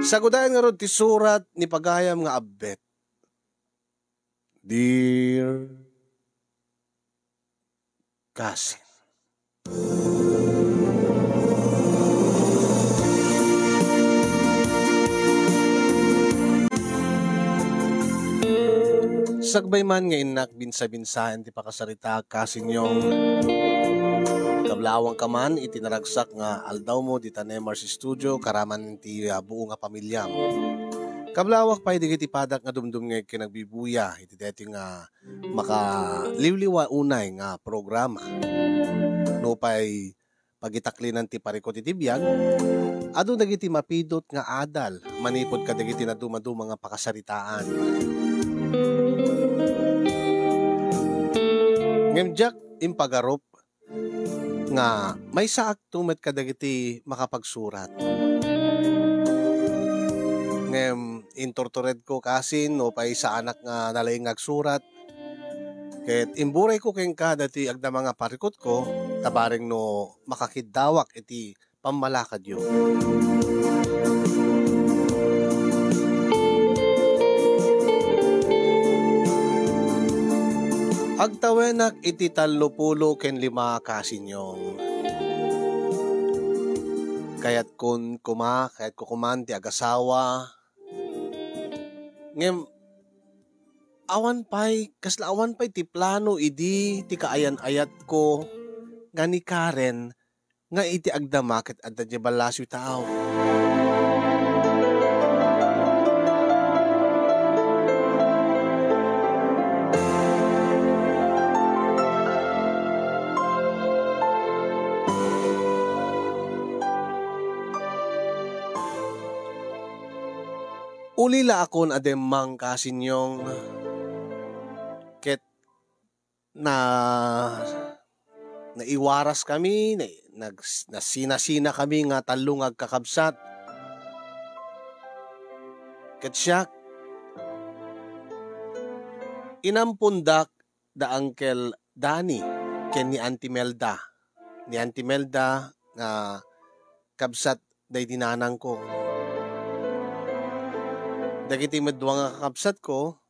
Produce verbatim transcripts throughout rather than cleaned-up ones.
Sagudayan ngarud ti surat ni pagayam nga abbet. Dear Cousin. Sakbay man nga innak binsa-binsaen ti pakasarita, Cousin Yong. Kablawangka man iti naragsak nga aldawmo dita Nemars Studio, karaman ti, ah, buo nga pamiliam. Kablawak pay dagiti padak nga dumdumngeg ken agbibuya iti daytoy nga makaliwliwa unay nga programa. Nupay pagitaklinan ti parikut iti biag, adu dagiti mapidut nga adal manipud kadagiti nadumaduma nga pakasaritaan. Ngem diak impagarup nga maysaakto met kadagiti makapagsurat. Ngem inturturedko, Cousin, nupay saanak nga nalaing nga agsurat, ket imburayko kenka daytoy agdama nga parikutko, ta bareng no makakiddawak iti pammalakadyo. Agtawenak iti tallopulo ken lima, Cousin Yong. Kayatkon koma, kayatko koman ti agasawa. Ngem, awan pay, kasla awan pay ti plano idi ti kaayan-ayatko nga ni Karen nga iti agdama ket adda diay ballasiw tao. Ulilaakon a demmang, Cousin Yong, ket na-, naiwaraskami, na-, nags-, nasinasinakami nga tallo nga agkakabsat. Ket siak, inampondak da Uncle Danny ken ni Auntie Melda. Ni Auntie Melda nga kabsat daydi nanangko. Dagiti met dua nga kakabsatko,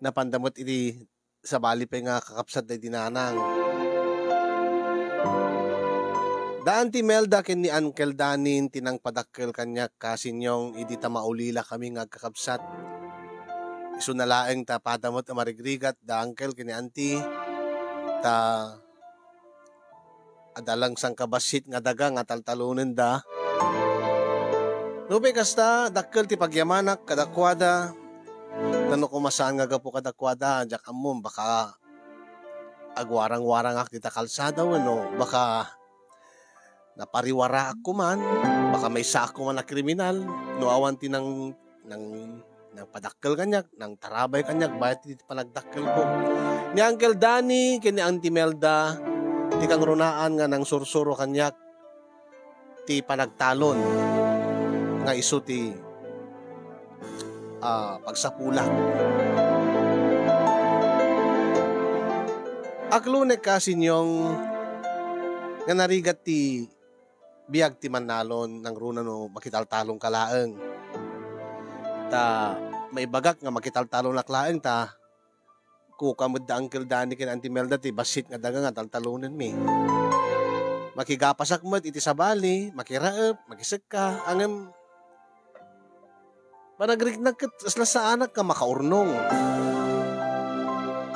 napanda met iti sabali pay nga kakabsat daydi nanang. Da Auntie Melda ken ni Uncle Danny ti nangpadakkel kaniak, Cousin Yong, idi ta maulilakami nga agkakabsat. Isuna laeng ta pada met a marigrigat da Uncle ken ni Auntie, ta adda lang sangkabassit nga daga nga taltalonenda. Nupay kasta, dakkel ti pagyamanak kadakuada. Ta no koma saan nga gapu kadakuada, diak ammom, baka agwarang-warangak dita kalsada wenno baka napariwaraak koman, baka maysaak koman a kriminal no awan ti nang-, nang-, nangpadakkel kaniak, nangtarabay kaniak bayat iti panagdakkelko. Ni Uncle Danny ken ni Auntie Melda ti kangrunaan nga nangsursuro kaniak ti panagtalon nga isu ti, ah, pagsapulak. Aklonek, Cousin Yong, nga narigat ti biag ti mannalon, nangruna no makitaltalonka laeng. Ta maibagak nga makitaltalonak laeng ta kuka met da Uncle Danny ken Auntie Melda ti bassit nga daga nga taltalonenmi. Makigapasak met iti sabali, makiraep, makisekka, ngem panagriknak ket kasla saanak nga makaurnong.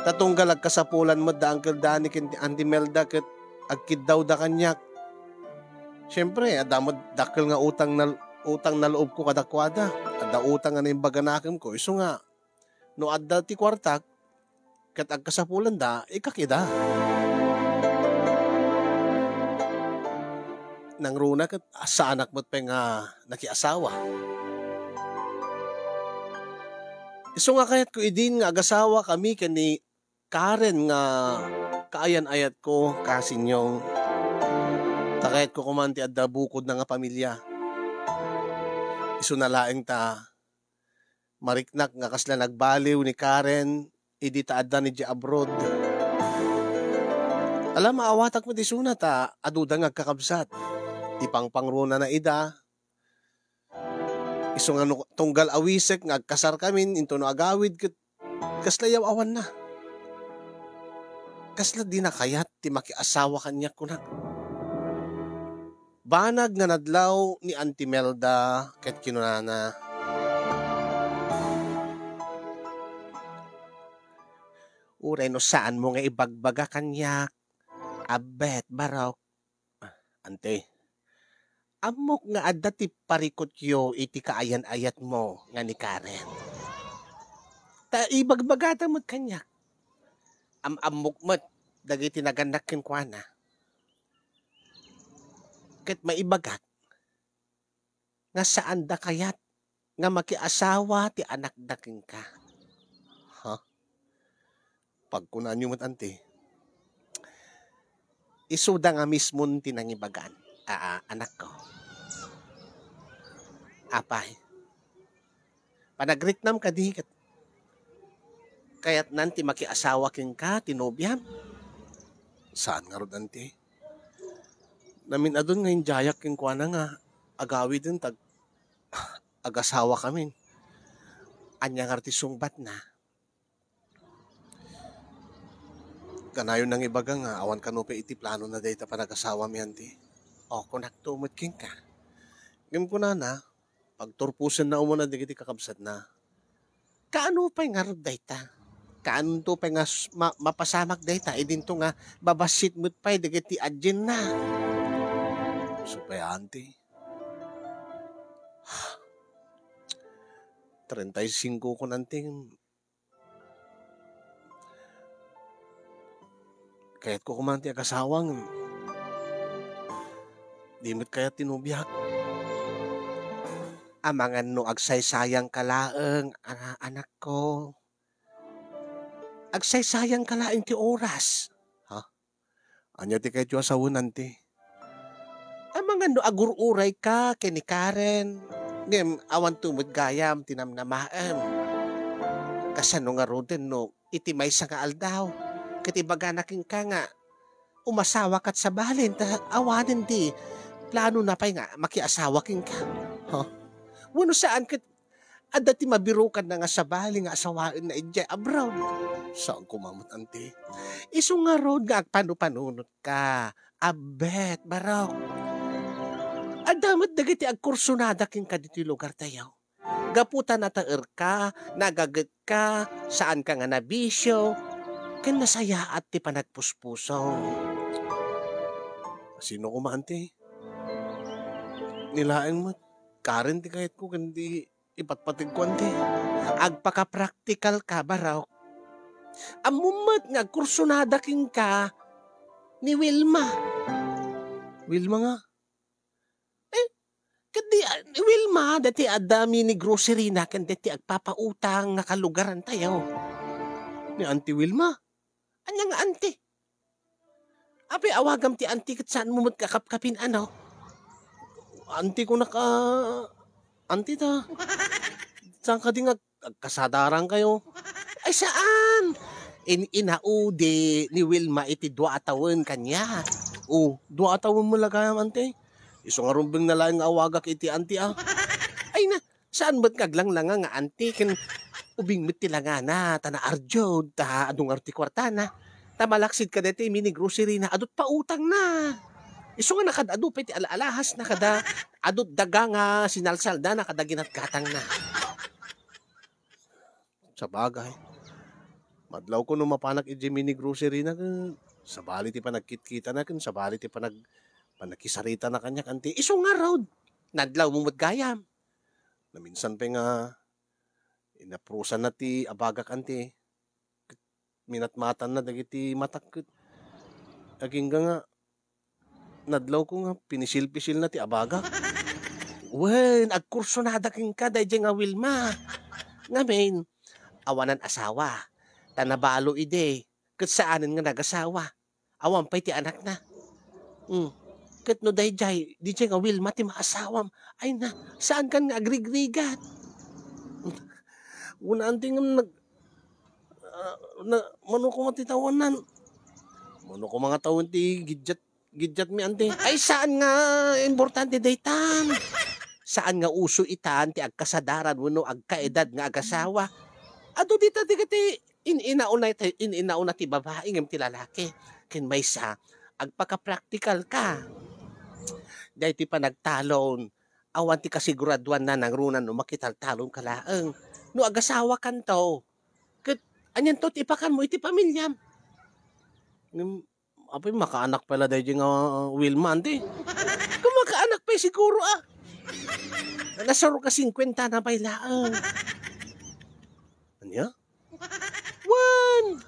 Ta tunggal agkasapulan met da Uncle Danny ken Auntie Melda ket agkiddawda kaniak. Siempre, adda met dakkel nga utang na, utang na loobko kadakuada. Adda utang nga naimbaganakem ko, isu nga no adda ti kuartak, ket agkasapulanda, ikakida. Nangruna ket saanak met pay nga nakiasawa. Isu nga kayatko idin nga agasawakami ken ni Karen nga kaayan-ayatko, Cousin Yong. Ta kayatko koman ti adda bukodna nga pamilya. Isuna laeng ta mariknak nga kasla nagbaliw ni Karen idi ta adda idiay abroad. Ala, maawatak met isuna ta aduda nga agkakabsat. Ipangpangrunana ida. Isu nga no tunggal awisek nga agkasarkamin, intono agawid ket kasla yaw-awanna. Kasla dina kayat ti makiasawa kaniak, kunak. Banag nga nadlaw ni Auntie Melda ket kinunana, "Uray no saanmo nga ibagbaga kaniak, abbet, barok." "Auntie, ammok nga adda ti parikutyo iti kaayan-ayatmo nga ni Karen. Ta ibagbagata met kaniak. Am-ammok met dagiti nagannak kenkuana. Ket maibagak nga saanda kayat nga makiasawa ti anakda kenka." "Ha? Pagkunanyo met, Auntie. Isuda nga mismon ti nangibagan. Aa, anakko. Apay, panagritnam kadi ket kayatnan ti makiasawa kenka ti nobiam?" "Saan ngarud, Auntie. Namin-adun nga indiayak kenkuana nga agawiden ta ag-, agasawakamin. Ania ngarud ti sungbatna?" "Kanayon nangibaga nga awan kano pay iti planona dayta panagasawami, Auntie." "O, kunakto met kenka. Ngem kunana, pagturposenna umuna dagiti kakabsatna." "Kaano pay ngarud dayta? Kaanonto pay nga s-, ma-, mapasamak dayta idinto nga babassit met pay dagiti adienna?" "Isu pay, Auntie. Treinta y cinco ko, Auntie. Kayatko koma ti agasawa ngem di met kayat ti nobiak." "Amangan no agsaysayangka laeng, a-, anakko. Agsaysayangka laeng ti oras." "Ha? Ania ti kayatyo a sawen, Auntie?" "Amangan no agur-urayka ken ni Karen, ngem awanto met gayam ti namnamaem. Kasano ngaruden no iti maysa nga aldaw ket ibagana kenka nga umasawakat sabali ta awanen ti planona pay nga makiasawa kenka? Ha? Wenno saan ket adda ti mabirukanna nga sabali nga asawaenna idiay abroad?" "Saan koma met, Auntie. Isu ngarud nga agpano-panonotka. Abbet, barok. Adda met dagiti agkursonada kenka ditoy lugartayo. Gapu ta nataerka, nagagetka, saanka nga nabisio, ken nasayaat ti panagpuspuso." "Sino koma, Auntie? Ni laeng met, Karen ti kayatko ken di ipatpategko, Auntie." "Agpakapraktikalka, barok. Ammom met nga agkursonada kenka ni Wilma." "Wilma nga?" "Eh, ket di, ah, ni Wilma, dati adda mini grocery na ken dati agpapautang nga kalugarantayo." "Ni Auntie Wilma? Ania nga auntie? Apay awagam ti auntie ket saanmo met kakapkapin, ano?" "Auntie ko naka-, auntie ta. Saan kadi nga agkasadaran kayo?" "Ay, saan. In-, inaudi ni Wilma iti dua a tawen kaniak." "O, dua a tawen met la gayam, auntie? Isu nga rumbeng na laeng nga awagak iti auntie, ah." "Ay na, saan met nga aglanglanga nga auntie ken ubing met ti langana, ta naardiod, ta adu ngarud ti kuartana. Ta malaksid kadaytoy mini grocery na, adut pautangna. Isu nga nakad-adu pay ti ala-alahasna kada adut daga nga sinalsaldana kada ginatgatangna." "Sabagay, madlawko no mapanak idiay mini grocery na, ken sabali ti panagkitkitana, ken sabali ti panag-, panagkisaritana kaniak, auntie." "Isu ngarud, nadlawmo met gayam. Naminsan pay nga inaprusanna ti abagak, auntie. Minatmatanna dagiti matak ket agingga nga nadlawko nga pinisil-pisilna ti abagak." "Wen, agkursonada kenka daydiay nga Wilma. Ngamin, awanan asawa, ta nabalo idi, ket saanen nga nagasawa. Awan pay ti anakna. Hmm. Ket no daydiay, daydiay nga Wilma ti maasawam, ay na, saankan nga agrigrigat?" "Wen, auntie, ngem nag-, ah, na, mano koma ti tawennan?" "Mano koma nga tawen ti giddiat, giddiatmi, auntie?" "Ay, saan nga importante daytan. saan nga uso itan ti agkasadaran wenno agkaedad nga agasawa. Adu dita dagiti in-inauna ti, in-inauna ti babai ngem ti lalaki. Ken maysa, agpakapraktikal ka. Daytoy panagtalon, awan ti kasiguraduanna nangruna no makitaltalon ka laeng. No agasawa kanto, ket anianto ti ipakanmo iti pamiliam? Ngem, apay, makaanak pay la daydi nga Wilma, anti? Kung makaanak pay siguro, ah. Nasaro ka singkwenta na pay laeng. Ania? Wen!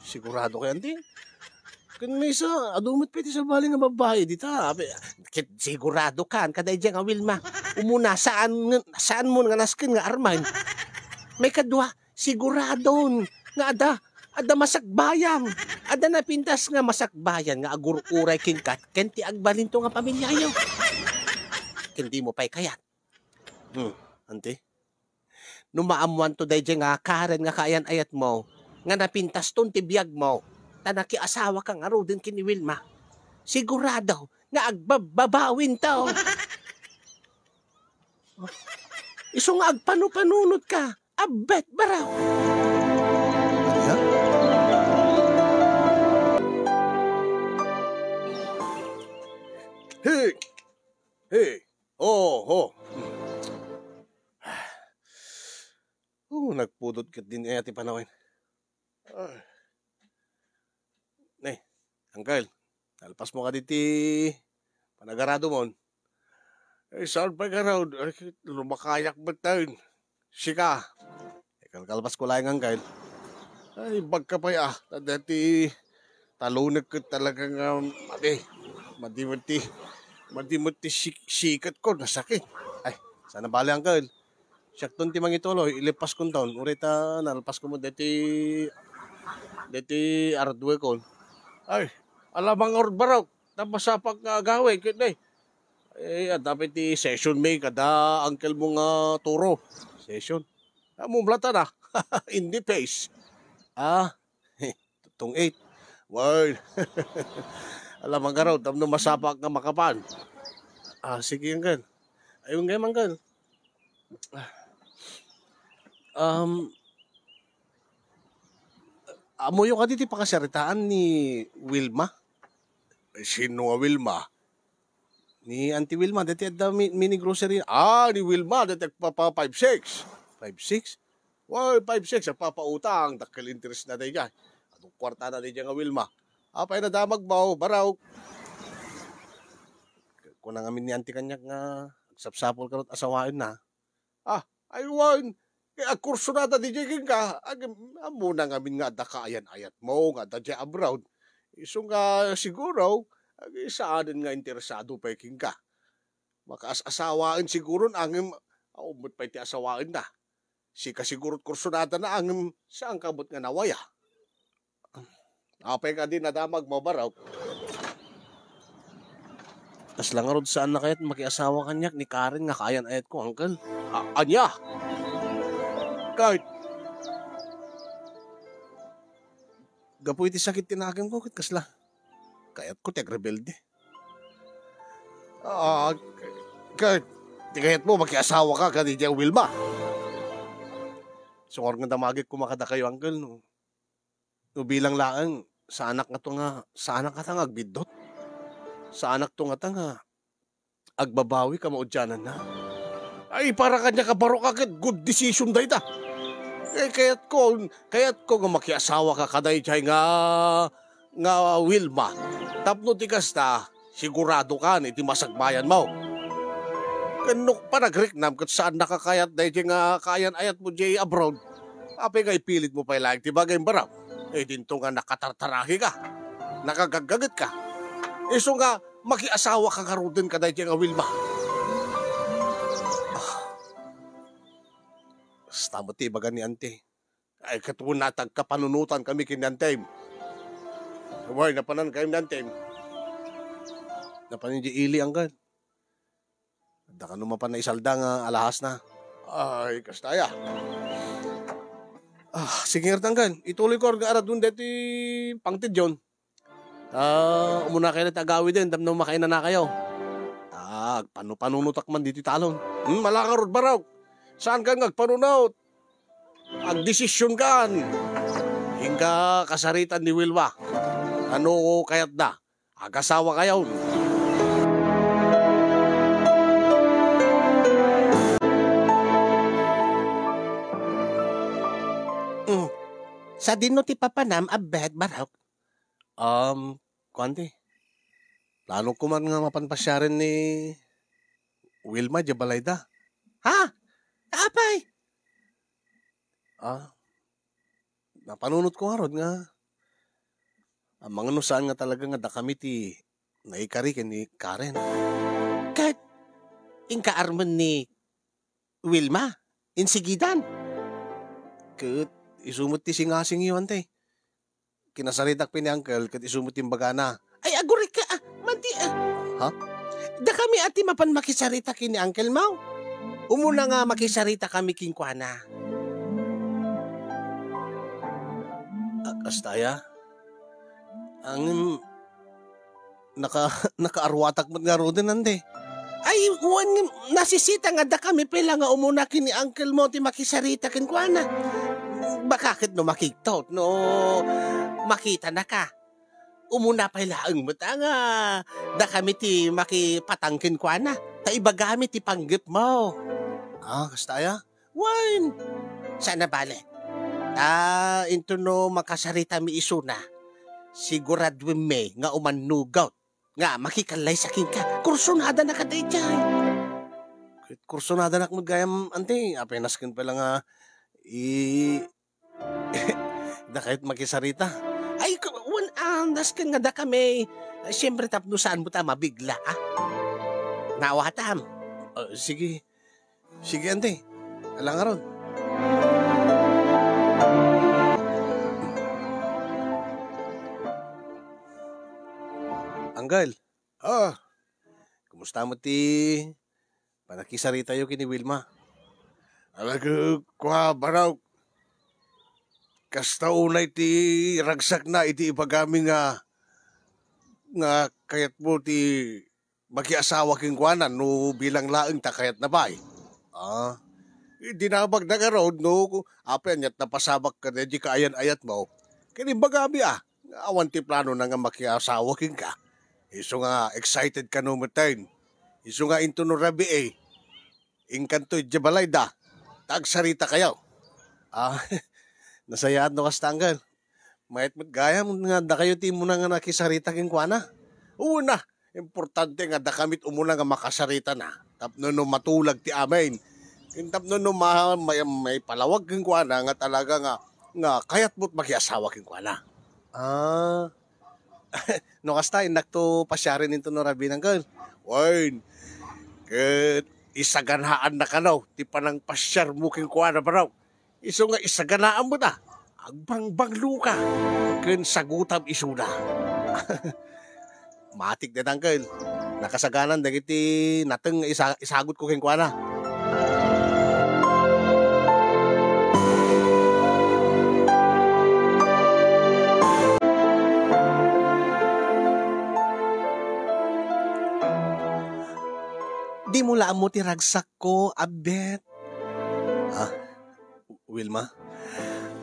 Sigurado kay, anti? Ken maysa, adu met pay ti sabali nga babbai dita. Apay, ket sigurado kan, kadaydi nga Wilma. Umuna, saan nga, saan mo nga nasken nga armen? Maikadua, siguradon nga adda, adda masakbayan. Adda napintas nga masakbayan nga agur-uray kenka ken ti agbalinto nga pamiliayo. Ken dimo pay kayat. Hmm, anti? No maammoanto daydiay nga Karen nga kaayan-ayatmo, nga napintaston ti biagmo, ta nakiasawaka ngaruden ken ni Wilma, sigurado nga agbababawinto. Isu nga agpanupanunotka, abbet, baro. Ania? Hey! Hey! Oh, oh. Oh, nagpudot ket din aya ti panawen. Ah. Ne, Uncle, nalpasmo kadi ti panagaradom? Ay, saan pay garud? Ay, lumakayak met tayo. Sika. Ikalkalpas ko laeng, Uncle. Ay, bagka pay, ah. Dati, talunek ket talaga nga, madi. Madi met ti, madi met ti sik-, sikat ko, nasakit. Ay, sana bale, Uncle. Siakton ti mangituloy, ilipas konton. Uray ta nalpas ko met deti, deti hardware kon. Ay, alamang or barok, ta masapak nga agawid, ket, eh. Eh, adda pay ti session mi kada uncle mo nga turo. Session. Ammo, mulata na. In the face. Ah, tong eight. Well, alamang ka raw, tapno masapak nga makapan. Ah, sige, uncle. Ayun nga, uncle. Um, ammoyo kadi ti pakasaritaan ni Wilma? Sino nga Wilma? Ni Auntie Wilma, dati adda mi-, mini grocery. Ah, ni Wilma, dati agpapa five six. Five six? Why, five six, agpapautang, dakkel interes na daydiay. Adun kuarta na daydiay nga Wilma. Apay nadamag mo, baraw? Kuna ngamin ni Auntie kaniak nga agsapsapul ka rut asawaen na. Ah, ay wen, kay agkursunada daydiay kenka, ag-, ammona ngamin nga adda kaayan-ayat mo, nga adda diay abroad. Isu nga siguro, ag-, saanen nga interesado pay kenka. Makaas-asawaen siguron, ngem, awan met pay ti asawaenna. Sika sigurot kursunadana, ngem, saanka met nga nawaya. Apay kadi nadamag mo, baraw? Kasla ngarud, saan na kayat makiasawa kaniak ni Karen nga kaayan-ayatko, uncle? A-, ania? Kahit gapu iti sakit ti nakemko, ket kasla. Kayatko ti agrebelde. Ah, ket, ti kayatmo, makiasawaka kadi diay Wilma. Sungor nga damagek koma kadakayo, uncle, no? No bilang laeng, saanak ngato nga, saanak ngata nga agbiddut? Saanakto ngata nga agbabawi ka maudiananna? Ay, para kaniak a baro ka ket good decision dayta. Eh, kayatko, kayatko nga makiasawaka kadaydiay nga, nga Wilma. Tapno ti kasta, siguradokan iti masakbayanmo. Ken no panagriknam ket saannaka kayat daydiay nga kaayan-ayatmo diay abroad, apay nga ipilitmo pay laeng ti bagay, baraw? Eh, dinto nga nakatartarahika, nakagaggagetka. Isu nga makiasawaka ngaruden kadaydiay nga Wilma. Ah. Basta met ti ibaga ni Auntie. Ay, ket wen, agkapanunotankami ken ni Antem. Wen, napanan kayem ni Antem. Napan idiay ili, uncle. Adda kano mapan naisalda nga alahasna? Ay, kasta aya. Ah, sige, uncle. Ituloy ko nga aradon deti pangted yon. Ah, umuna kayo ti agawiden tapno makainanakayo. Ah, Agpanupanunotak man ditoy talon. Hmm, ala ngarud, Barok. Saankan nga agpanunot? Agdesisionkan. Inka kasaritan ni Wilma. Ano kayatna? Agasawa kayon. Mm. Sadino ti papanam, Abbet, Barok? Um, kuan ti, planok man nga mapan pasiaren ni Wilma idiay balayda. Ha? Apay? Ah, napanunotko ngarud nga amangan no saan nga talaga nga dakami ti naikari ken ni Karen. Ket inka armen ni Wilma, insigidan. Ket isu met ti singasingyo, ante. Kinasaritak pay ni Uncle ket isu met ti imbagana. Ay, aguray ka, ah, madi, ah. Ha? Dakami a ti mapan makisarita ken ni Uncle mo. Umuna nga makisarita kami kenkuana. Ah, kasta aya? Ngem, naka-, nakaarwatak met ngaruden, ante. Ay, wen, nasisita nga dakami pay la nga umuna ken ni uncle mo ti makisarita kenkuana. Baka ket no makigtot, no makitanaka. Umuna pay laeng met a nga dakami ti makipatang kenkuana. Ta ibagami ti panggepmo. Ah, kasta aya? Wen, saan a bale. Ta, intono makasaritami isuna, siguraduenmi nga umannugot nga makikallaysa kenka. Kursunada na ka daydiay. Ket kursunadanak met gayam, ante, apenas ken pala nga i-, dakayot makisarita. Ay, ku-, wen, ah, nasken nga dakami, ah, siempre tapno saan met a mabigla, ah. Naawatam. Ah, sige. Sige, ante. Ala ngarud. Uncle. Ah. Kumusta met ti panakisaritayo ken ni Wilma? Ala, kua, Barok. Kasta unay ti ragsakna idi ibagami nga, nga kayatmo ti makiasawa kenkuana no bilang laeng ta kayatna pay. Ah, dinamagna ngarud no apay ania't napasabak kadaydi kaayan-ayatmo. Ket imbagami a, nga awan ti planona nga makiasawa kenka. Isu nga excited kano metten. Isu nga intono rabii, inkanto idiay balayda, ta agsaritakayo. Ah, nasayaat no kasta, uncle. Mayat met gayam nga dakayo ti immuna nga nakisarita kenkuana. Wen a, importante nga dakami't umuna nga makasaritana. Tapno no matulag ti amin. Ken tapno no ma-, may, maipalawag kenkuana nga talaga nga, nga kayatmo't makiasawa kenkuana. Ah. No kasta, innakto pasiaren intono rabii, uncle. Wen, ket isaganaanna kano ti panangpasiarmo kenkuana, Barok. Isu nga isaganaam met a, agbangbangloka ken sagutam isuna. Matik dayta, uncle. Nakasaganan dagiti nateng nga isa-, isagutko kenkuana. Dimo la ammo ti ragsakko, Abbet. Ha? Wilma?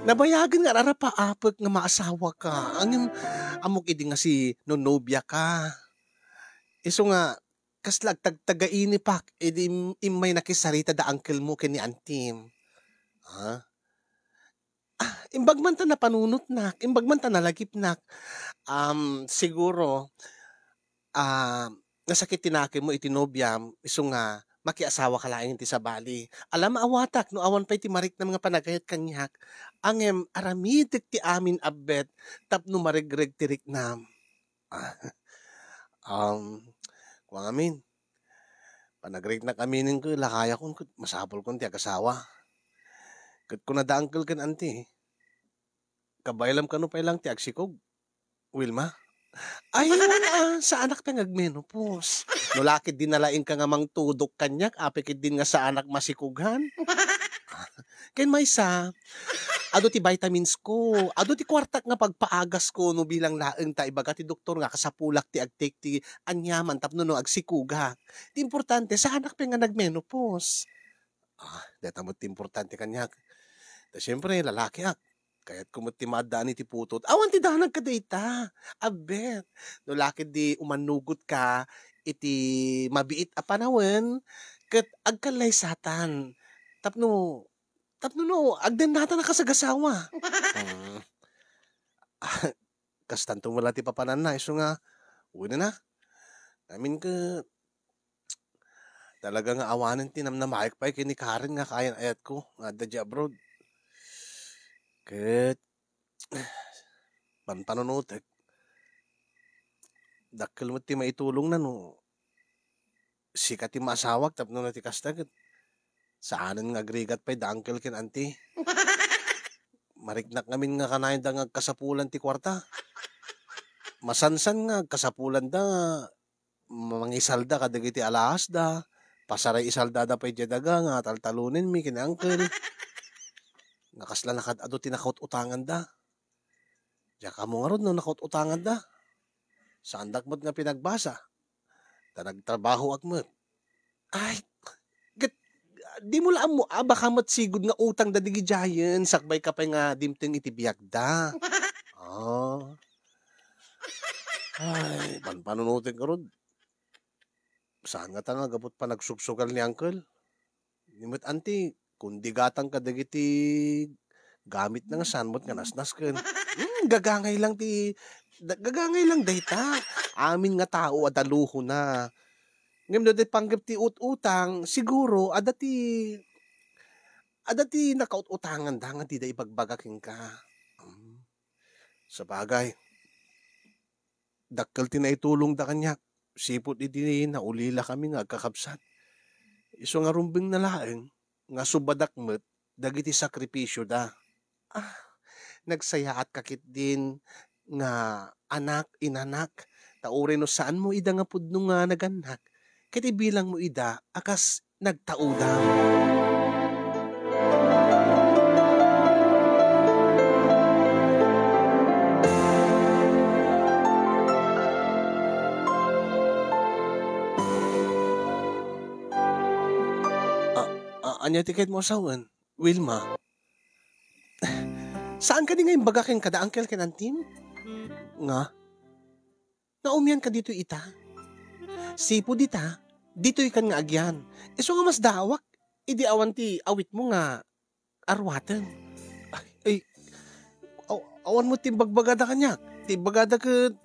Nabayagen nga ar-arapaapek nga maasawaka. Ngem ammok idi nga sinonobiaka. Isu nga, kasla agtagtagainipak idi im-, immay nakisarita da uncle mo ken ni antim. Ha? Ah, imbag man ta napanunotnak, imbag man ta nalagipnak. Um, siguro, ah, nasakit ti nakemmo iti nobiam, isu nga makiasawaka laeng iti sabali. Ala, maawatak no awan pay ti mariknam nga panagayat kaniak. Ngem aramidek ti amin, Abbet, tapno maregreg ti riknam. Um, kua ngamin, panagriknak aminen ket lakayakon ket masapulkon ti agasawa. Ket kuna da uncle ken anti, kabaylam kano pay lang ti agsikog, Wilma? Ay, wen a, saanak pay nga agmenopause. No la ketdin nalaingka nga mangtudok kaniak, apay ketdin nga saanak masikoghan. Ken maysa, adu ti vitamins ko, adu ti kuartak nga pagpaagas ko no bilang laeng ta ibaga ti doktor nga kasapulak ti agtake ti aniaman tapno no agsikugak. Ti importante, saanak pay nga nagmenopause. Ah, deta met ti importante kaniak. Ta siyempre, lalakiak. Kayatko met ti maaddaan iti putot. Awan ti danag kadayta. Abet. No lakid di umanugot ka iti mabiit a panawen, ket agkallaysatan. Tapno, tapno no, agdennatan a kasagasawa. Mm. Kastanto met la ti papananna, isu nga, wenna. Amin ket, talaga nga awanen ti namnamaek pay ken ni Karen nga kayan-ayatko nga adda di abroad. Ket, panpanunutek, dakkel met ti maitulongna no sika ti maasawak tapno no ti kasta ket saanen nga agrigat pay da uncle ken auntie. Mariknak ngamin nga kanayonda nga agkasapulan ti kuarta. Masansan nga agkasapulanda nga mangisalda kadagiti alahasda, pasaray isaldada pay diay daga nga taltalonenmi ken ni uncle. Nga kasla nakad-adu ti nakaut-utanganda. Diak ammo ngarud no nakaut-utanganda. Saandak met nga pinagbasa. Ta nagtrabahoak met. Ay, ket, dimo la ammo a baka met sigud nga utang da digidiayen, sakbay ka pay nga dimteng iti biagda. Ah. Ay, panpanunoten ngarud. Saan ngata nga gapu ti panagsugsugal ni uncle? Ni met auntie, kundigatan kadagiti gamitna nga saan met nga nasnasken. Hmm, gagangay lang ti, da-, gagangay lang dayta. Amin nga tao adda luhona. Ngem no di panggep ti ut-utang, siguro, adda ti, adda ti nakaut-utanganda nga dida ibagbaga kenka. Hmm. Sabagay, dakkel ti naitulongda kaniak, sipud idi naulilakami nga agkakabsat. Isu nga rumbengna laeng nga subadak met dagiti sakripisioda. Ah, nagsayaatka ketdin nga anak, inanak, ta uray no saanmo ida nga pudno nga nagannak, ket ibilangmo ida a kas nagtaudam. A-, a-, ania ti kayatmo a sawen, Wilma? Saan kadi nga imbaga kenka da uncle ken auntie? Nga? Naumianka ditoy ita? Sipud ita, ditoykan nga agian. Isu nga masdaawak, idi awan ti awitmo nga aruaten. Ay, ay, aw-, awan met ti imbagbagada kaniak. Ti imbagada ket,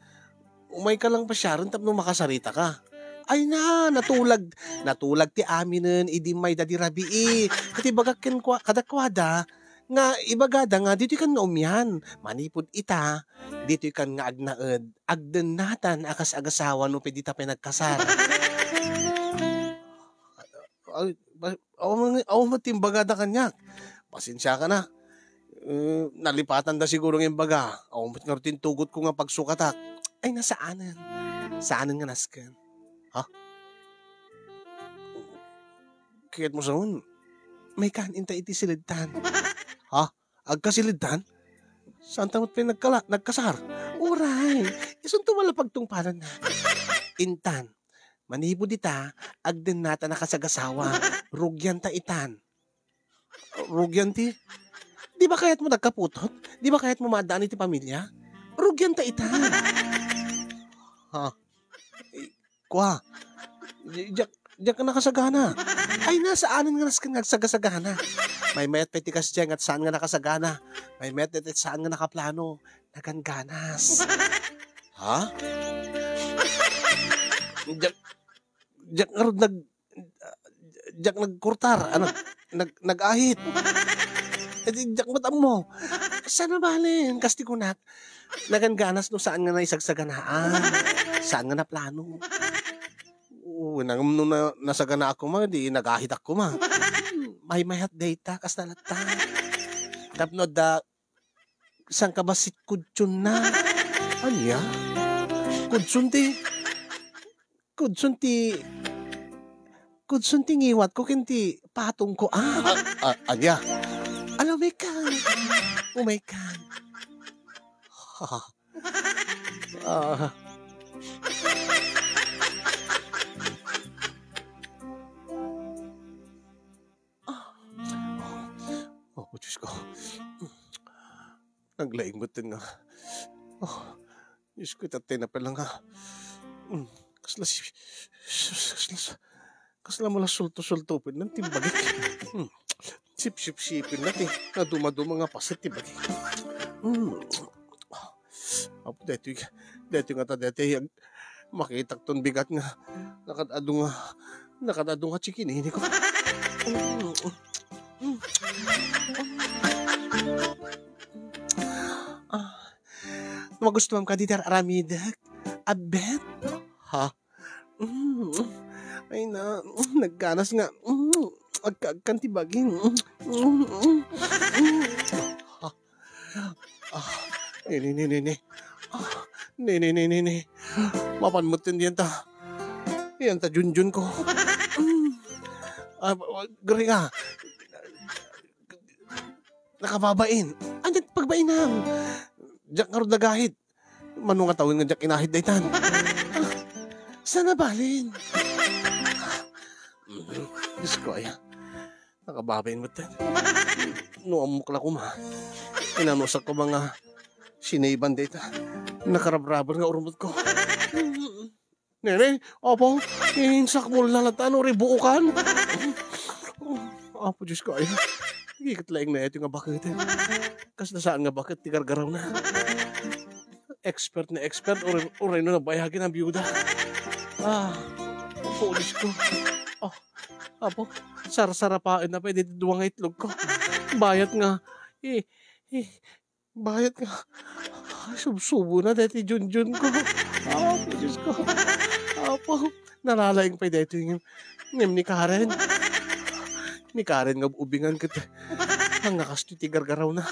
umayka lang pasiaren tapno makasarita ka. Ay na, natulag, natulag ti aminen idi mayda di rabii. Ket ibagak kenkua-, kadakuada, nga ibagada nga ditoykan nga umian. Manipud ita, ditoykan nga agnaed, agdennatan a kas agasawa no pay dita pay nagkasar. Ay, ba-, awan, awan met ti imbagada kaniak. Pasensiaka na. Eh, nalipatanda siguro nga imbaga. Awan met ngarud ti intugotko nga pagsukatak. Ay, na saanen. Saanen nga nasken. Ha? Kayatmo sawen, maykan inta iti siledtan. Ha? Agkasilidtan? Saanta met pay nagkala-, nagkasar? Uray, isunto man la pagtungpalanna. Intan, manipud ita, agdennatan a kasagasawa. Rugianta itan. Rugian ti? Di ba kayatmo nagkaputot? Di ba kayatmo maaddaan iti pamilya? Rugianta itan. Ha? Kua, di-, diak, diak nakasagana. Ay na, saanen nga nasken nga agsagasagana. Maymayat pay ti kasdiay nga saan nga nakasagana. Maymayat ti saan nga nakaplano. Nagangganas. Ha? Diak, diak ngarud nag-, diak nagkurtar, ah, nag-, nag-, nag-ahit. Eh, di, diak met ammo. Saan a balen, kas ti kunak, nagangganas no saan nga naisagsaganaan, saan nga naplano. Oo, nang-, no na-, nasaganaak koma, di nagahitak koma. Hmm, maymayat dayta, kas nalatta. Tapno adda, saan ka ba sit kudsionna? Ania? Kudson ti, kudson ti, kudson ti ngiwatko ken ti patongko. Ah, ah, ania? Ala, umay ka. Umay ka. Ah. Ah. Oh, Diyos ko. Naglaing met nga. Oh, Diyos ko, tatay na pala nga. Mm, kasla si, sus, kasla sa, kasla mo la sulto-sulto pin nan timbagik. Mm, sip-sip-sipin na ti, naduma-duma nga paset ti bagik. Mm. Apo, daytoy, daytoy nga ta, daytoy, ag-, makitak ton bigat nga, nakad-adu nga, nakad-adu nga chikinini ko. Mm. Mm. Ah. Magustuam kadi ti ar-aramidek? Abet? Ha? Mm. Ay na, mm, nagganas nga. Mm. Agka-agkan ti baging. Mm. Mm, mm, mm. Ah. Ah. Ni, ni, ni, ni, ni. Ah. Ni, ni, ni, ni, ni. Mapan met ti diyan ta. Diyan ta, Junjun ko. Mm. Ah, gringa. Nakababain. Ania ti pagbainam? Diak ngarud nagahit. Mano nga tawen nga diak inahit daytan? Ah, sana balin. Mm, Diyos ko, aya. Nakababain met. No ammok la koma. Inanusak ko mga siniban dayta. Nakarabraber nga urmot ko. Nene, apo, insakmol na latan, uri buukan. Apo Diyos ko, ay. Iket laeng na ito nga baket. Kasla saan nga baket ti gargaraw na. Expert na expert, uri, uri no nabayagi na biyuda. Ah, apo Diyos ko. Oh, apo, sarsarapaen na pwede dua nga itlog ko. Bayat nga, eh, eh, Bayat nga, ay, subsubo na daytoy Junjun ko. Apo, Diyos ko. Apo, nalalaing pay daytoy ngem, ngem ni Karen. Ni Karen nga ubingan ket, nga kastoy ti gargaraw na.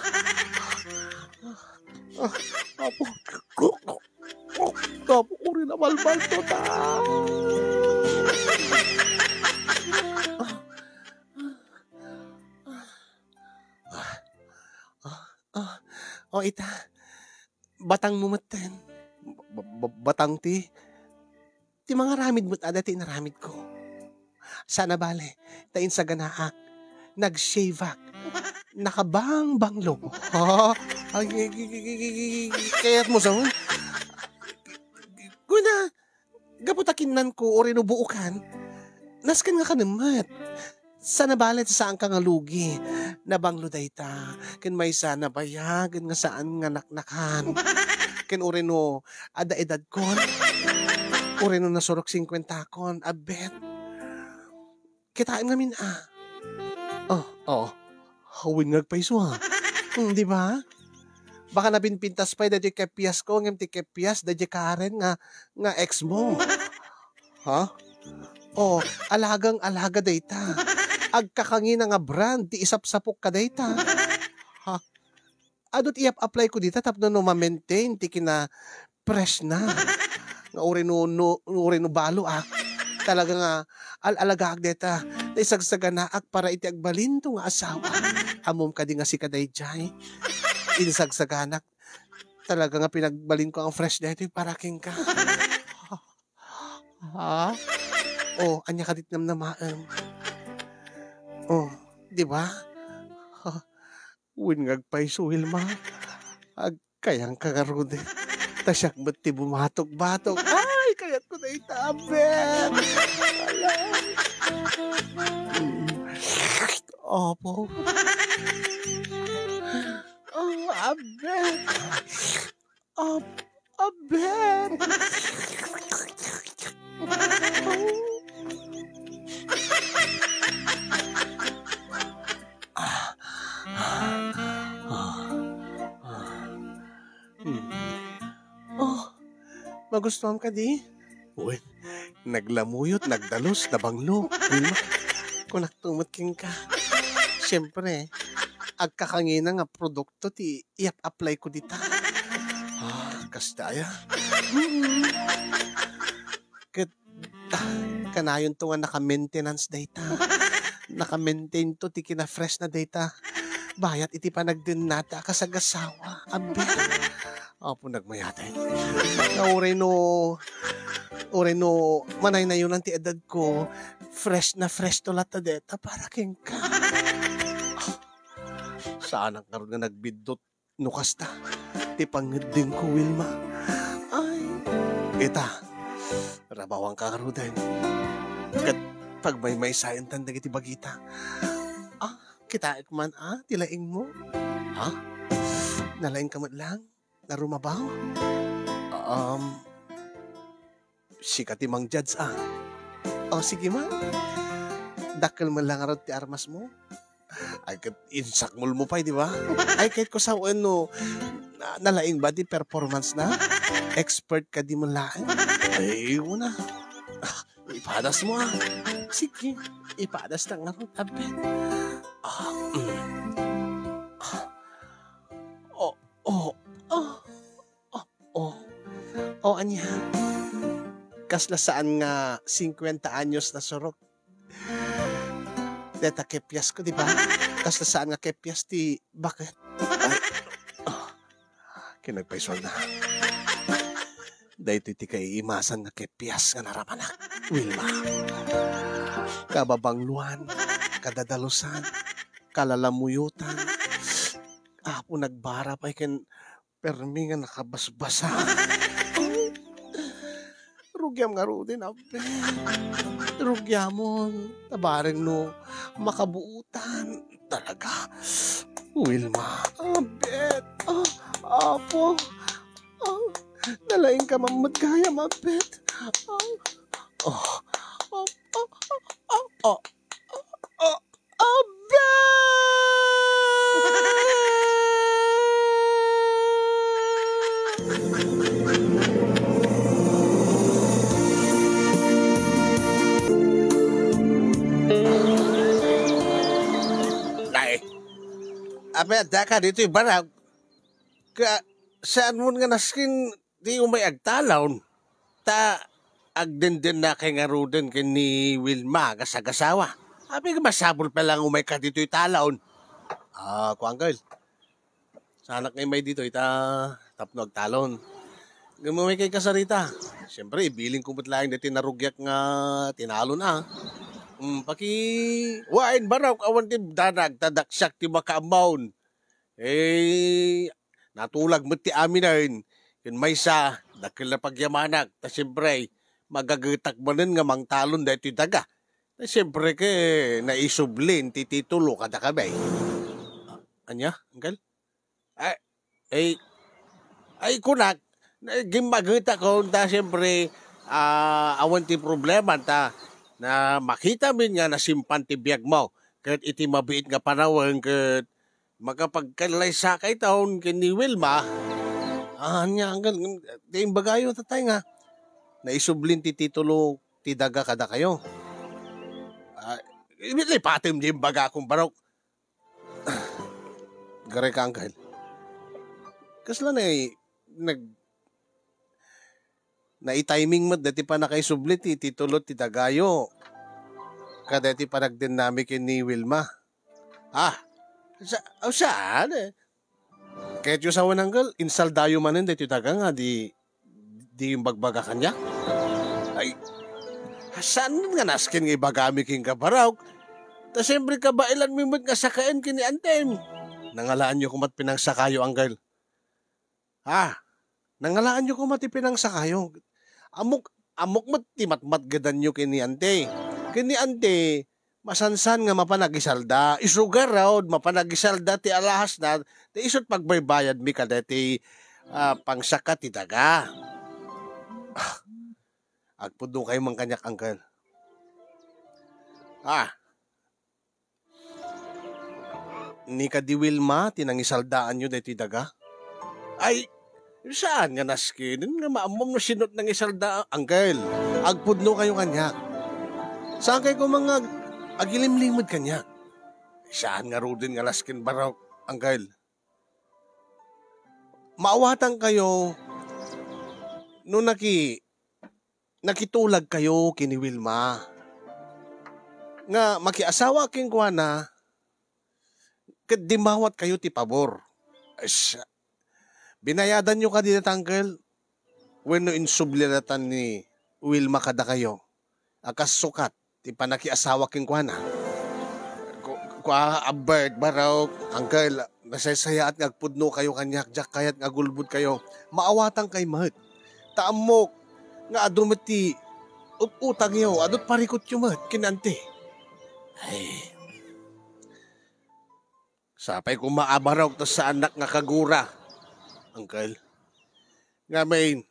Ah, Apo. Apo, uri na malmalto ta. Ah, ah, o ita, batang mo metten. Ba-, ba-, batang ti, ti mangaramid met ada ti inaramid ko. Sana bale, ta insaganaak, nagsaveak, nakabangbanglo. Ha? Ay, ay, ay, ay, ay, ay, ay, kayat mo sa, kuna, gapu ta kinnanko, uri no buokan, nasken nga kanemmet. Sana bale ta saanka nga lugi. Nabanglo dayta. Ken maysa, nabayagen nga saan nga naknakan. Ken uri no, adda edadkon. Uri no nasurok singkuentakon. Abet. Kitaem ngamin, a. Oh, oh. Hawin nga agpayso, a. Hmm, di ba? Baka napinpintas pay daytoy kepias ko, ngem ti kepias daytoy Karen nga, nga ex mo. Ha? Oh, alagang alaga dayta. Agkakangina nga brand ti isapsapok ka dayta. Ha? Adu ti iyap-apply ko dita tapno no ma-maintain ti kina-fresh na. Nga uri no, no, uri no balo, a. Talaga nga al-alagaak dayta. Ta isagsaganaak para iti agbalinto nga asawa. Ammom kadi nga sika daydiay. Insagsaganak. Talaga nga pinagbalinko ang fresh daytoy para kenka. Ha? Oh, ania kadit namnamaem? Oh, di ba? Ha? Wen nga agpayso, Wilma. Agkayangka ngarud. Ta siak met ti bumatok-batok. Ay, kayatko dayta, abet. Ala. Mm. Apo. Oh, abet. Ab-, aber. Hmm. Oh, magustuhan ka di? Uy, naglamuyot, nagdalus, nabanglo. Hmm. Kunak tumot kenka. Siyempre, agkakangina nga produkto ti iyap-apply ko dita. Ah, kasta aya. Mm. Ket, ah, kanayon to nga naka-maintenance dayta. Naka-maintain to ti kina-fresh na dayta. bayat iti panagdennata a kasagasawa. Abet. Apo nagmayatay. Nga uray no, uray no manaynayonan ti edadko, fresh na fresh to latta deta para kenka. Saanak ngarud nga nagbiddut no kasta ti pangngeddengko, Wilma. Ay, ita, rabawanka ngaruden. Ket pagmaymaysaentan dagiti bagita. Ah, kitaek man, ah, ti laingmo. Ha? Nalaingka met lang? Narumabaw? Um, sika ti mang-judge, ah. O, sige man. Dakkel man lang ngarud ti armasmo. Ay, ket insakmolmo pay, di ba? Ay, ket kusawen no, na-, nalaing ba ti performance na? Expert ka di man laeng? Ay, una. Ah, ipadasmo, ah. Sige, ipadasna ngarud, abet. Ah, mm. Ah. Oh, oh, ah. Oh, oh. Oh, ania? Kasla saan nga singkwenta anyos na surok. Deta kepyas ko, di ba? Kasla saan nga kepyas ti baket. Ay, oh, kinagpaysuanna. Daytoy ti kaiimasan nga kepyas nga naramanak, Wilma. Kababangluan, kadadalusan, kalalamuyotan. Apo, nagbara pay ken permi nga nakabasbasa. Rugiam ngaruden, abet. Rugiamon. Tabareng no makabuotan. Talaga. Wilma. Abet. Ah, apo. Ah, nalaingka man met gayam, abet. Ah, oh. Ah, ah, ah, ah, ah, ah. Abet! Nay, apay addaka ditoy barag? Ka, saan mo nga nasken ti umay agtalon? Ta agdendennakay ngaruden ken ni Wilma a kasagasawa. Apay nga masapul pay lang umayka ditoy talon? Ah, kuan, Kyle. Saanak nga immay ditoy ta tapno agtalon. Ngem umaykay kasarita. Siyempre, ibilinkon met laeng daytoy narugiak nga tinalon, a. Mm, paki-, wen, barok, awan ti danag, ta daksiak ti makaammoon. Eh, natulag met ti aminen. Ken maysa, dakkel a pagyamanak, ta siempre, magagetak manen nga mangtalon daytoy daga. Ta siempre ket naisublin ti titulo kadakami. Ania, Uncle? Ay, ay, ay, kunak, na-, gimmagetakon, ta siempre, ah, awan ti problema, ta na makitamin nga nasimpan ti biagmo. Ket iti mabiit nga panawen, ket makapagkallaysakayton ken ni Wilma. Ah, ania, Uncle, ti imbagayo, tatay, nga naisublin ti titulo ti daga kadakayo. Ah, lipatem ti imbagakon, barok. Garay ka, Uncle. Kasla na, nag-, naitiming met daytoy pannakaisubli ti titulo ti dagayo. Kadaytoy panagdennami ken ni Wilma. Ah, sa-, oh, saan, eh? Ket yo sawen, Uncle, insaldayo manen daytoy daga nga di, di imbagbaga kaniak? Ay, saan nga nasken nga ibagami kenka, barok? Ta siempre, kabaelanmi met nga sakaen ken ni antem. Nangalaanyo koma ti pinangsakayo, Uncle. Ha? Nangalaanyo koma ti pinangsakayo. Ammok, ammok met ti matmatgedanyo ken ni ante. Ken ni ante, masansan nga mapan agisalda. Isu garud, mapan agisalda ti alahasna, ti isut pagbaybayadmi kadaytoy, ah, pangsaka ti daga. Ah, agpudno kayo man kaniak, Uncle. Ah, ni kadi Wilma ti nangisaldaanyo daytoy daga? Ay, saan nga naskinen nga maammom no sino ti nangisalda, Uncle? Agpudno kayo kaniak. Saan kayo koma nga ag-, agilimlimed kaniak? Saan ngaruden nga nasken, barok, Uncle? Maawatan kayo no naki-, nakitulag kayo ken ni Wilma nga makiasawa kenkuana, ket dimmawatkayo ti pabor. Ay, siak. Binayadanyo kadi dayta, uncle? Wenno insubli latta ni Wilma kadakayo a kas sukat ti pannakiasawa kenkuana? Ku-, kua, Albert, barok, uncle, nasaysayaat nga agpudnokayo kaniak, diak kayat nga agulbodkayo. Maawatankay met. Ta ammok nga adu met ti ut-utangyo, adu't parikutyo met ken ni auntie. Ay. Sapay koma a barok ta saannak nga kagura, uncle. Ngamin,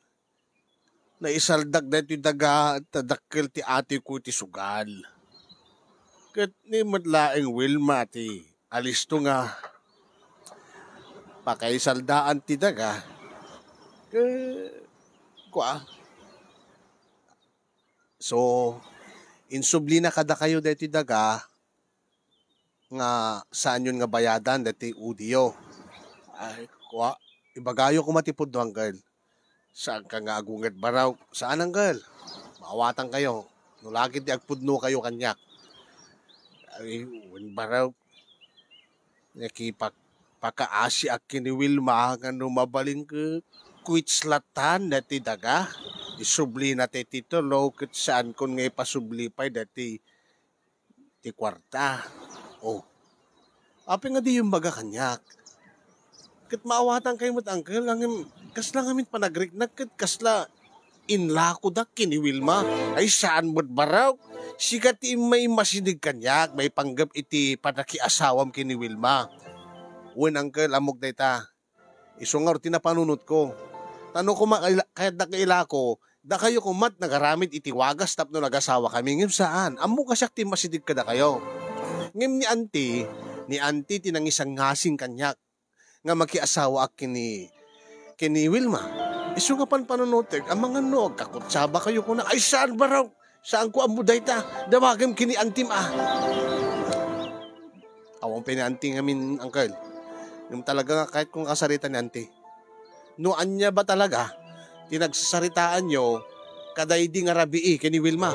naisaldak daytoy daga ta dakkel ti atiko iti sugal. Ket ni met laeng Wilma ti alisto nga pakaisaldaan ti daga. Ket, kua. So, insublina kadakayo daytoy daga nga saanyon nga bayadan daytoy udiyo. Ay, kua, ibagayo koma ti pudno, uncle. Saanka nga agunget, barok? Saan, uncle. Maawatankayo. No la ket ti agpudnokayo kaniak. Ay, wen, barok. Nakipak-, pakaasiak ken ni Wilma nga no mabalin ket quits latta daytoy daga. Isublina ti titulo ket saankon nga ipasubli pay daytoy ti kuarta. Oh. Apay nga diyo imbaga kaniak? Ket maawatankay met, uncle, ngem kasla ngamin panagriknak ket kasla inlakodak ken ni Wilma. Ay, saan met, barok. Sika ti immay masideg kaniak maipanggep iti pannakiasawam ken ni Wilma. Wen, uncle, ammok dayta. Isu ngarud ti napanunotko. Ta no koma-, ila-, kayatdak nga ilako, dakayo komat nagaramid iti wagas tapno nagasawakami, ngem saan. Ammok a siak ti masideg kadakayo. Ngem ni auntie, ni auntie ti nangisangasing kaniak nga makiasawaak ken ni, ken ni Wilma. Isu nga panpanunotek, amangan no agkakutsabakayo kuna, ay, saan, barok? Saanko ammo dayta. Dawagem ken ni auntie, a. Awan pay ni auntie ngamin, uncle. Ngem talaga nga kayatko nga kasarita ni auntie. No ania ba talaga ti nagsasaritaanyo kadaydi nga rabii ken ni Wilma?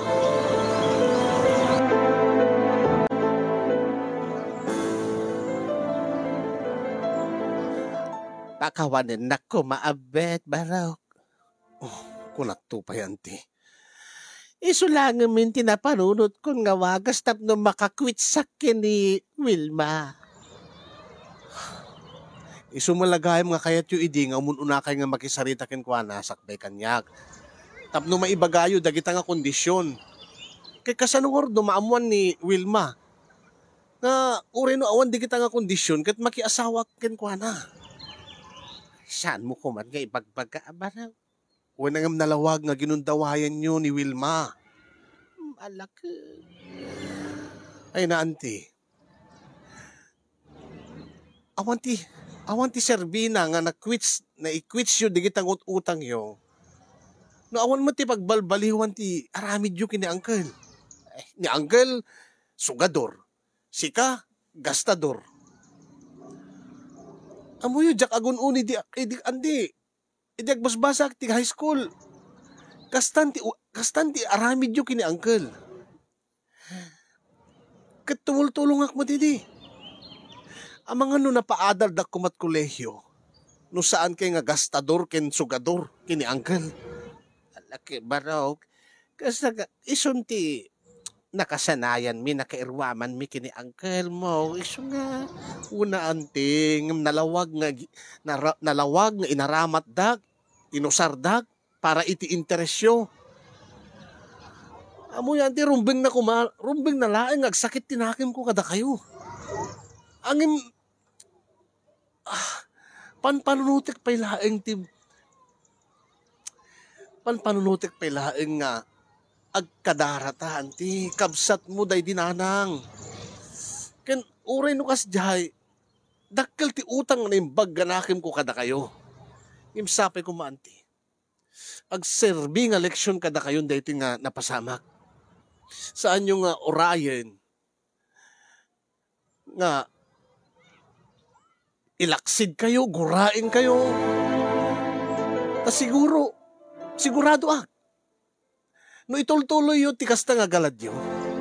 Pakawanennak koma, Albert, barok. Oh, kunakto pay, auntie. Isu la ngamin ti napanunotkon nga wagas tapno makakwitsak ken ni Wilma. Isu met la gayam nga kayatyo idi nga umun-unakay nga makisarita kenkuana sakbay kaniak. Tapno maibagayo dagita nga kondisyon. Kay kasano ngarud no maammuan ni Wilma nga uray no awan dagita nga kondisyon ket makiasawa kenkuana? Saanmo koman nga ibagbaga, a, barok? Wen, ngem nalawag nga ginundawayanyo ni Wilma. Hmm, alak. Ay, na, auntie. Awan ti, awan ti serbina nga nakwits-, naikwitsyo dagita nga ut-utangyo. No awan met ti pagbalbaliwan ti aramidyo ken ni uncle. Eh, ni uncle, sugador. Sika, gastador. Ammoyo, diak agun-uni di, eh, di, andi. Idi agbasbasak ti high school, kastan ti u-, kastan ti aramidyo ken ni uncle. Ket tumultulongak met idi. Amangan no napaadaldak komat kolehio, no saankay nga gastador ken sugador ken ni uncle. Alak, barok. Kas naga-, isun ti nakasanayanmi, nakairuamanmi ken ni uncle mo. Isu nga, una, auntie, ngem nalawag nga gi-, nara-, nalawag nga inaramatdak, inusardak para iti interesyo. Ammoyo, auntie, rumbeng na koma, rumbeng na laeng nga agsakit ti nakemko kadakayo. Ngem, ah, panpanunotek pay laeng ti, panpanunotek pay laeng nga agkadarata, auntie, kabsatmo daydi nanang. Ken uray no kasdiay, dakkel ti utang nga naimbag nga nakemko kadakayo. Ngem sapay koma, auntie, agserbi nga leksion kadakayon daytoy nga napasamak. Saanyo nga urayen nga ilaksidkayo, guraenkayo. Ta siguro, siguradoak, no itultuloyyo ti kasta nga galadyo,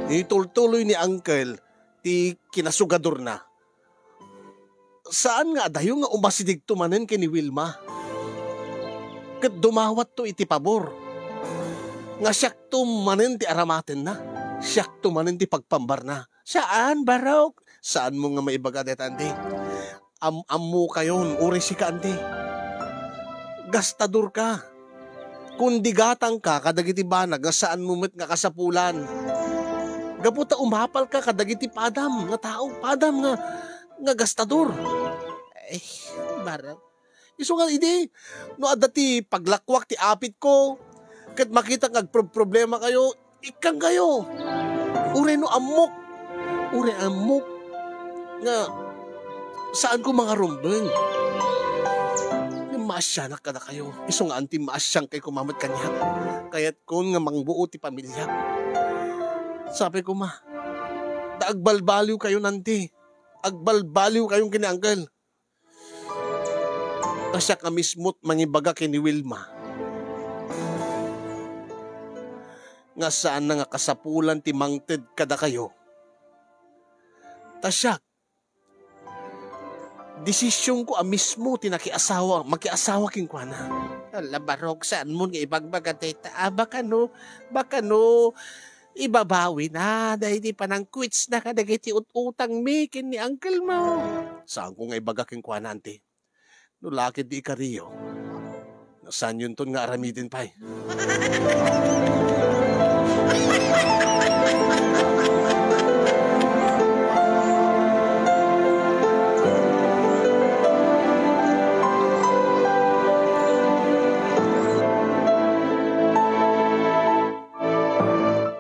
no itultuloy ni uncle ti kinasugadorna, saan nga adayo nga umasidegto manen ken ni Wilma. Ket dumawatto iti pabor nga siakto manen ti aramatenna, siakto manen ti pagpambarna. Saan, barok. Saanmo nga maibaga dayta, anti. Am-, ammokayon, uray sika, anti. Gastadorka. Kundi gatangka kadagiti banag nga saanmo met nga kasapulan. Gapu ta umapalka kadagiti padam nga tao, padam nga, nga gastador. Ay, barok. Isu nga idi, no adda ti paglakuak ti apitko, ket makitak nga agprob-problemakayo, ikkangkayo. Uray no ammok, uray ammok nga saanko mangarumbeng. Ngem maasianak kadakayo. Isu nga anti maasiangkay koma met kaniak. Kayatkon nga mangbuo ti pamiliak. Sapay koma, ta agbalbaliwkayon, anti. Agbalbaliwkayon ken ni uncle. Ta siak a mismo't mangibaga ken ni Wilma nga saanna nga kasapulan ti mangted kadakayo. Ta siak, desisionko a mismo ti nakiasawa, makiasawa kenkuana. Ala, barok, saanmon nga ibagbaga dayta? A, baka no, baka no, ibabawina daydi panangkuitsna kadagiti ut-utangmi ken ni uncle mo. Saanko nga ibaga kenkuana, anti. No lakid di ikariyo, saanyonton nga aramiden pay.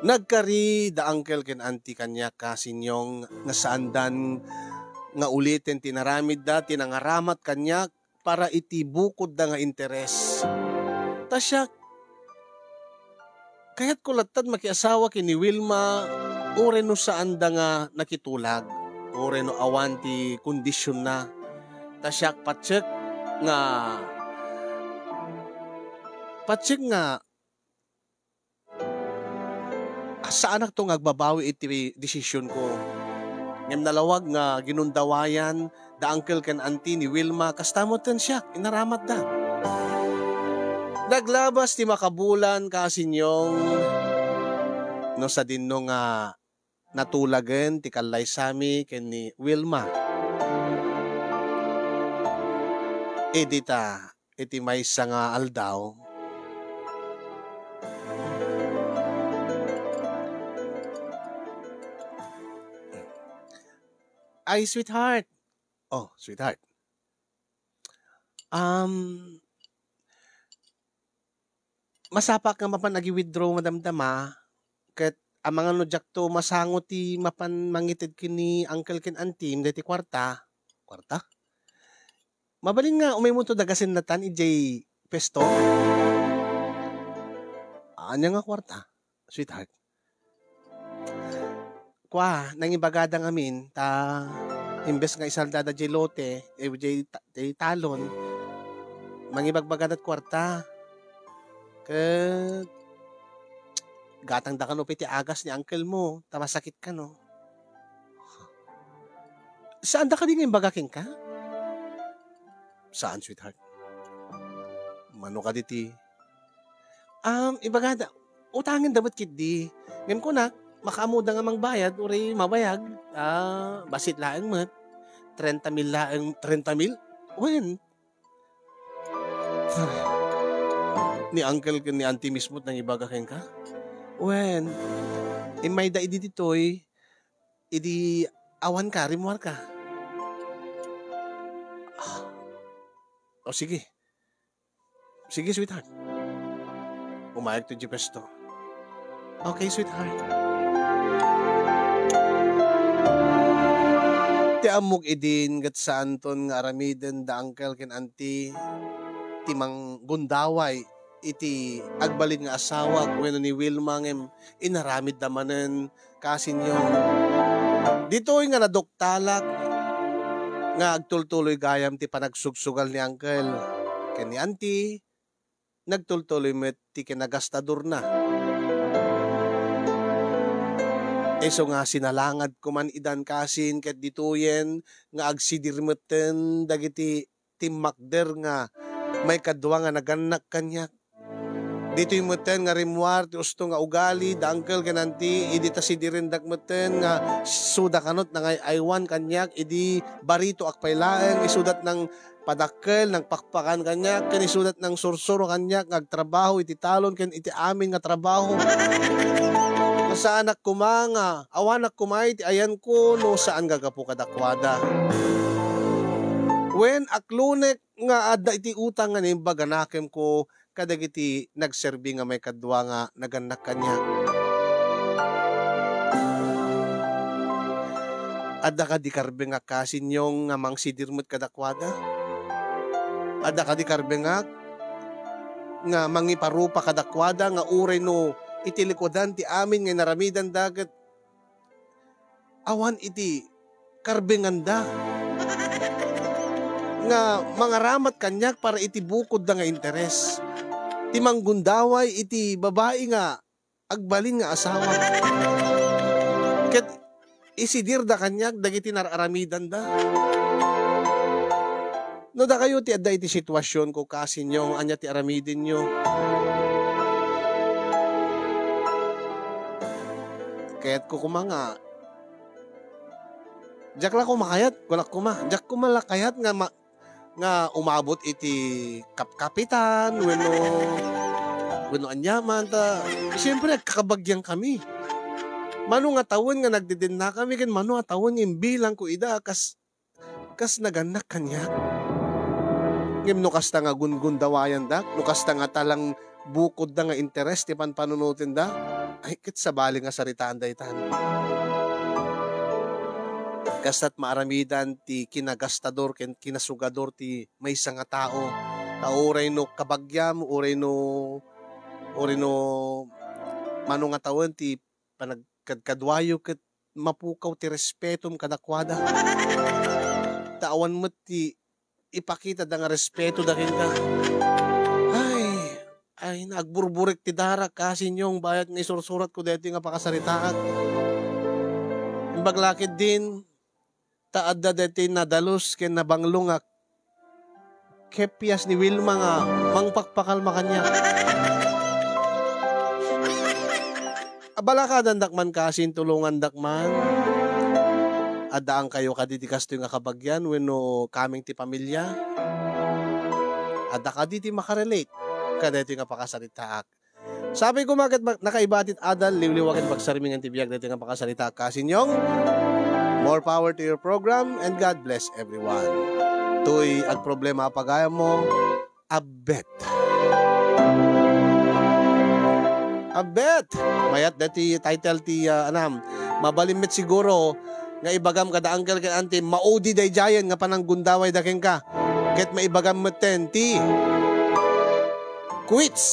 Nagkari da uncle ken auntie kaniak, Kasinyong, nga saandan nga uliten ti inaramidda ti nangaramat kaniak para iti bukodda nga interes. Ta siak, kayatko lattad makiasawa ken ni Wilma, uray no saanda nga nakitulag, uray no awan ti kondisionna. Ta siak, patsek nga, patsek nga, saanakto nga agbabawi iti desisionko. Ngem nalawag nga ginundawayan da uncle ken auntie ni Wilma, kasta met ken siak, inaramatda. Naglabas ti makabulan, Kasinyong, no sadinno nga natulagen ti kallaysami ken ni Wilma. Idi ta, iti maysa nga aldaw, ay, sweetheart. Oh, sweetheart. Um, masapak nga mapan agi-withdraw madamdama, ket amangan no diakto masango ti mapan mangited ken ni uncle ken auntie daytoy kuarta. Kuarta? Mabalin nga umaymonto da gasennatan idiay pwesto? Ania nga kuarta, sweetheart? Kua, nangibagada ngamin, ta imbes nga isaldada diay lote, eh, diay ta-, diay talon, mangibagbagadat kuarta. Ket gatangda kano pay ti agas ni uncle mo, ta masakit kano. Saanda kadi nga imbaga kenka? Saan, sweetheart. Mano kadi ti, um, ibagada, utangenda met ketdi. Ngem kunak, makaammoda nga mangbayad, uray mabayag, ah, bassit laeng met. Trenta mil laeng, trenta mil? Wen, ni uncle ken ni auntie mismo ti nangibaga kenka? Wen, immayda idi ditoy, idi awanka, rimmuarka. Ah. O, sige. Sige, sweetheart. Umayagto idiay pwesto. Okay, sweetheart. Ti ammok idin ket saanton nga aramiden da uncle ken auntie ti manggundaway iti agbalin nga asawak wenno ni Wilma, ngem inaramidda manen, Kasinyong. Ditoy nga naduktalak nga agtultuloy gayam ti panagsugsugal ni uncle ken ni auntie, nagtultuloy met ti kinagastadorna. Isu nga sinalangad ko man idan kasin ket ditoyen nga agsidir metten dagiti timmakder nga maikadua nga nagannak kaniak. Ditoy metten nga rimmuar ti usto nga ugali da uncle ken auntie idi ta sidirendak metten nga isuda kanot nangay-aywan kaniak idi baritoak pay laeng, isudat nang padakkel, nagpakpakan kaniak, ken isudat nang sursuro kaniak nga agtrabaho iti talon ken iti amin nga trabaho. Saanak koma nga, awanak koma iti ayanko no saan nga gapu kadakuada. Wen, aklonek nga adda iti utang nga naimbag a nakemko kadagiti nagserbi nga maikadua nga nagannak kaniak. Adda kadi karbengak kasinyo nga mangsidir met kadakuada? Adda kadi karbengak nga mangiparupa kadakuada nga uray no iti likudan ti amin nga inaramidanda ket awan iti karbenganda nga mangaramat kaniak para iti bukodda nga interes ti manggundaway iti babai nga agbalin nga asawa. Ket isidirda kaniak dagiti nar-aramidanda. No dakayo ti adda iti situasionko, kasinyo, ania ti aramidenyo? Kayatko koma nga, diak la koma kayat, kunak koma, diak koma la kayat nga ma-, nga umabot iti kapkapitan wenno, wenno aniaman ta, siyempre, agkakabagian kami. Mano nga tawen nga nagdedennakami ken mano a tawen nga imbilangko ida kas, kas nagannak kaniak. Ngem no kasta nga gungundawayandak, no kasta nga talang bukodda nga interes ti panpanunotenda, ay, ket sabali nga saritaan daytan. Kasta't maaramidan ti kinagastador ken kinasugador ti maysa nga tao. Ta uray no kabagiam, uray no, uray no mano nga tawen ti panagkadkaduayo ket mapukaw ti respetom kadakuada. Ta awan met ti ipakitada nga respetoda kenka. Ay, ay, agburburek ti darak, kasinyong, bayat nga isursuratko daytoy nga pakasaritaak. Imbag la ketdin, ta adda daytoy nadalus ken nabanglo nga kepias ni Wilma nga mangpakpakalma kaniak. Abalakadandak man kasin, tulongandak man. Addaankayo kadi ti kastoy nga kabagian wenno kameng ti pamilya? Adda kadi ti makarelate kadaytoy nga pakasaritaak? Sapay koma ket ma-, nakaiba ti adal, liwliwa ken pagsarmingan ti biag daytoy nga pakasaritaak, kasinyong. More power to your program and God bless everyone. Toy agproblema a pagayammo, Abbet. Abbet! Mayat daytoy title ti, ah, anam. Mabalin met siguro nga ibagam kada uncle ken auntie, maudi daydiayen nga pananggundawayda kenka. Ket maibagam metten ti quits.